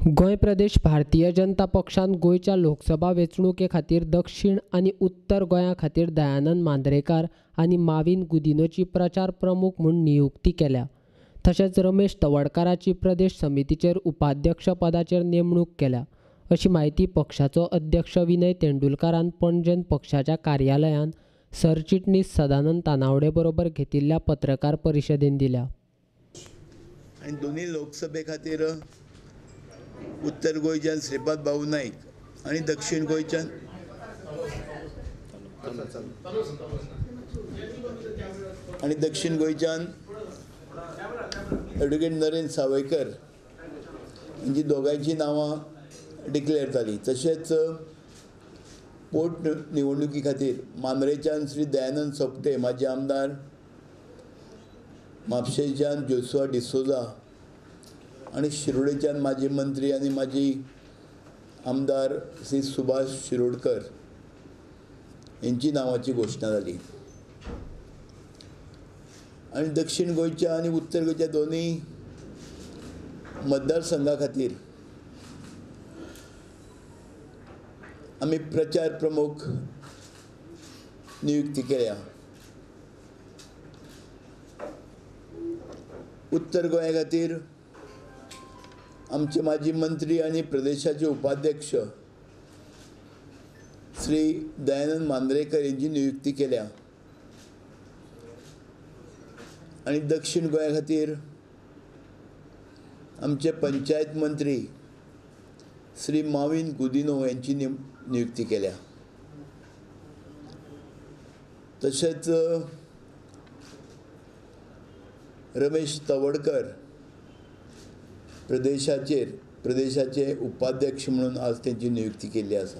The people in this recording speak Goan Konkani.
गोंय प्रदेश भारतीय जनता पक्षान गोंयच्या लोकसभा वेंचणुके खातीर दक्षिण आनी उत्तर गोंया खातीर दयानंद मांद्रेकार आनी माविन गुदिन्होची प्रचार प्रमुख म्हूण नियुक्ती केल्या. तशेंच रमेश तवडकाराची प्रदेश समितीचेर उपाध्यक्ष पदाचेर नेमणूक केल्या, अशी म्हायती पक्षाचो अध्यक्ष विनय तेंडुलकारान पणजेन पक्षाच्या कार्यालयान सरचिटणीस सदानंद तानावडे बरोबर घेतिल्ल्या पत्रकार परिशदेन दिल्या. आनी दोनूय लोकसभे खातीर उत्तर गोंयच्यान श्रीपाद भाऊ नाईक आनी दक्षिण गोंयच्यान एडवोकेट नरेंद्र सावयकर हांची दोगांयची नांवां डिक्लेअर जाली. तशेंच पोट निवडणुकी खातीर मांद्रेच्यान श्री दयानंद सोपटे माजी आमदार, म्हापशेच्यान जोसुआ डिसोजा आनी शिरोडेच्यान माजी मंत्री आनी माजी आमदार श्री सुभाष शिरोडकर हेंची नांवाची घोशणा जाली. आनी दक्षिण गोंयच्या आनी उत्तर गोंयच्या दोनूय मतदारसंघा खातीर आमी प्रचार प्रमुख नियुक्ती केल्या. उत्तर गोंया खातीर आमचे माजी मंत्री आनी प्रदेशाचे उपाध्यक्ष श्री दयानंद मांद्रेकर हेंची नियुक्ती केल्या. आनी दक्षिण गोंया खातीर आमचे पंचायत मंत्री श्री माविन गुदिन्हो यांची नियुक्ती केल्या. तशेंच रमेश तवडकर प्रदेशाचे उपाध्यक्ष म्हणून आज त्यांची नियुक्ती केल्ली आसा.